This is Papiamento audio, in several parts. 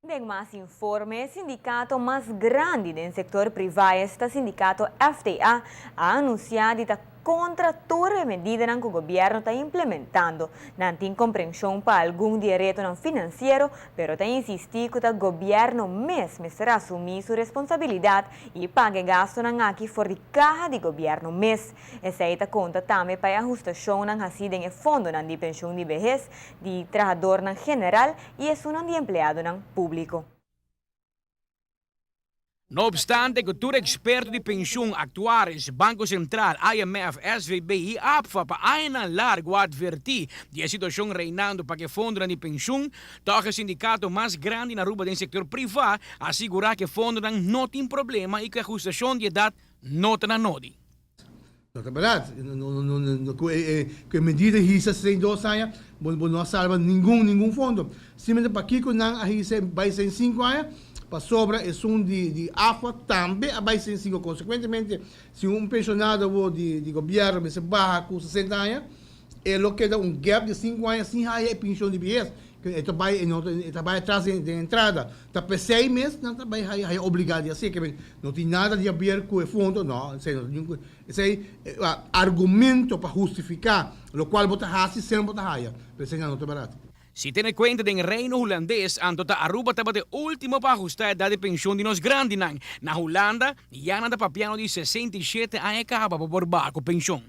Den mas informe, sindicato mas grandi den sector priva, esta sindicato FTA, a anuncia di ta contra tur e medidanan cu gobierno ta implementando. Nan tin comprension pa algun di e retonan financiero, pero ta insisti cu ta gobierno mes mester asumi su responsabilidad y paga e gastonan aki for di caha di gobierno mes. Esey ta conta tambe pa e ahustacionnan haci den e fondonan di pensioen di behes di trahadornan general y esunnan di empleadonan publico. No obstante cu tur experto di pensioen, actuaris, Banco Central, IMF, SVB y APFA pa añanan largo a adverti di e situacion reinando pa cu e fondonan di pensioen, toch e sindicato mas grandi na Aruba den sector priva a sigura cu e fondonan no tin problema y cu e ahustacion di edad no ta na nodi. No ta berdad. Cu e medida hisa 62 aña, bo no a salba ningun ningun fondo. Simplemente pakico nan a hisa bay 65 aña? Pasobra esun di AFA tambe a bay 65. Consecuentemente, si un pensionado awo di gobierno mester baha cu 60 aña, e lo keda un gap di 5 aña sin haya e pension di behes. E ta bay, e ta bay atras den entrada. Ta p'esey mes nan ta bay haya obliga di haci. Ke no tin nada di haber cu e fondo, no, esey no tin esey argumento pa hustifica locual bo ta haci semper bo ta haya, pero esey nan no ta berdad. Si tene cuenta den Reino Hulandes, anto ta Aruba tabata e ultimo pa ahusta edad di pensioen di nos grandinan. Na Hulanda, ya nan ta papiando di 67 aña caba pa por baha cu pensioen.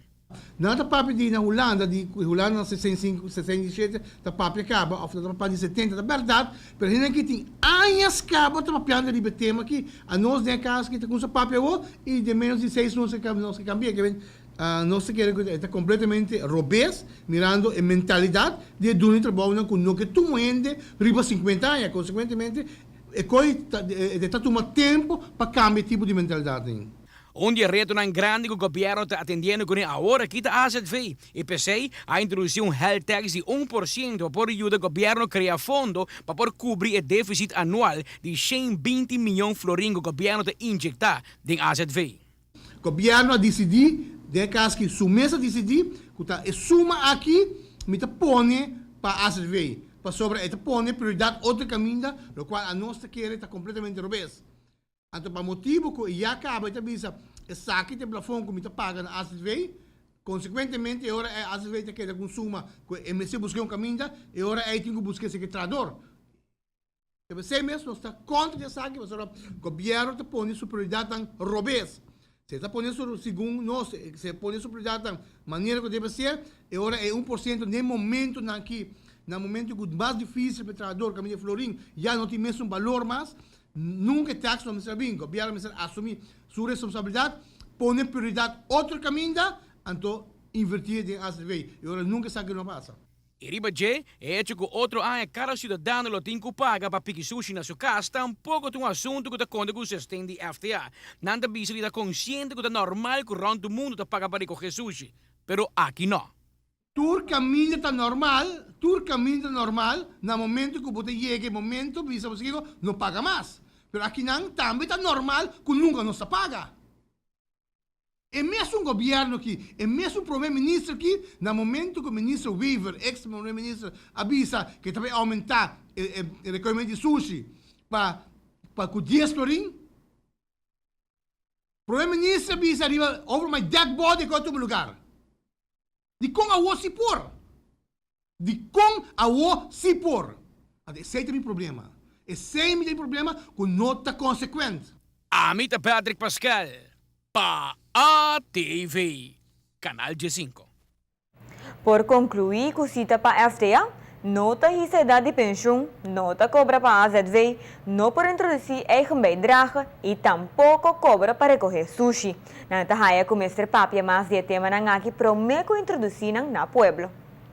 Nan ta papia di na Hulanda, di ku Hulanda na 65, 67 ta papia kaba òf nan ta papia di 70, ta bèrdat, pero hende aki tin añas kaba ta papiando riba e tema aki. Anos den e kas aki ta kumsa papia awor i den ménos di seis nos a nos a kambia. Ke men nos ta kere ku e ta kompletamente robes mirando e mentalidat di e duna di trabounan ku no ke tuma hende riba 50 aña. Konsekuentemente e koi ta e ta tuma tempu pa kambia e tipo di mentalidatnan. Un di e retonan grandi ku gobièrnu ta atendiendo kuné awor aki ta azv i p'esei a introdusí un health tax di 1% pa por yuda gobièrnu krea fondo pa por kubri e défisit anual di 120 mion florin ku gobièrnu ta injektá den azv. Gobièrnu a disidí, den e kas aki su mes a disidí, ku ta e suma aki mi ta pone pa azv, pasobra e ta pone prioridat otro kaminda, lokual anos ta kere ta kompletamente robes. Anto pa motibu ku e ya kaba e ta bisa, Esaki ta e plafon ku mi ta paga na azv. Konsekuentemente e ora ei azv ta keda ku un suma ku e mester buska un kaminda, e ora ei tin ku buska esaki trahador. Ta p'esei mes nos ta kontra di esaki pasobra gobièrnu ta pone su prioridatnan robes. Si e ta pone su, segun nos, si e pone su prioridatnan manera ku debe ser, e ora ei 1% den momentunan aki, na momentu ku mas difisil pa e trahador kaminda e florin ya no tin mesun balor mas, Nunca e tax no mester a bin. Gobierno mester asumi su responsabilidad, pone prioridad otro caminda, anto inverti den azv. Y ora nunca esaki no a pasa. Y riba dje, e hecho cu otro aña cada ciudadano lo tin cu paga pa piki sushi na su cas tampoco ta un asunto cu ta conta cu sosten di FTA. Nan ta bisa di ta consciente cu ta normal cu rond mundo ta paga pa recoge sushi, pero aki no. Tur caminda ta normal, tur caminda ta normal na momento cu bo ta yega e momento bisa bo kico no paga mas. Pero akinan tambe ta normal cu nunca nos ta paga. E mesun gobierno aki, e mesun prome minister aki, na momento cu minister Wever, ex prome minister, a bisa cu e ta bay aumenta e requirement di sushi pa pa cu 10 florin, prome minister a bisa riba over my dead body cu a tuma lugar. Dikon awo si por? Dikon awo si por? Anto esei ta mi problema. Esei mi ta mi problema ku no ta konsekuent. Ami ta Patrick Pascal pa ATV, Canal 15. Por conclui cu si ta pa FTA, no ta hisa edad di pensioen, no ta cobra pa AZV, no por introduci eigen bijdrage y tampoco cobra pa recoge sushi. Nan ta haya cu mester papia mas di e temanan aki prome cu introduci nan na pueblo.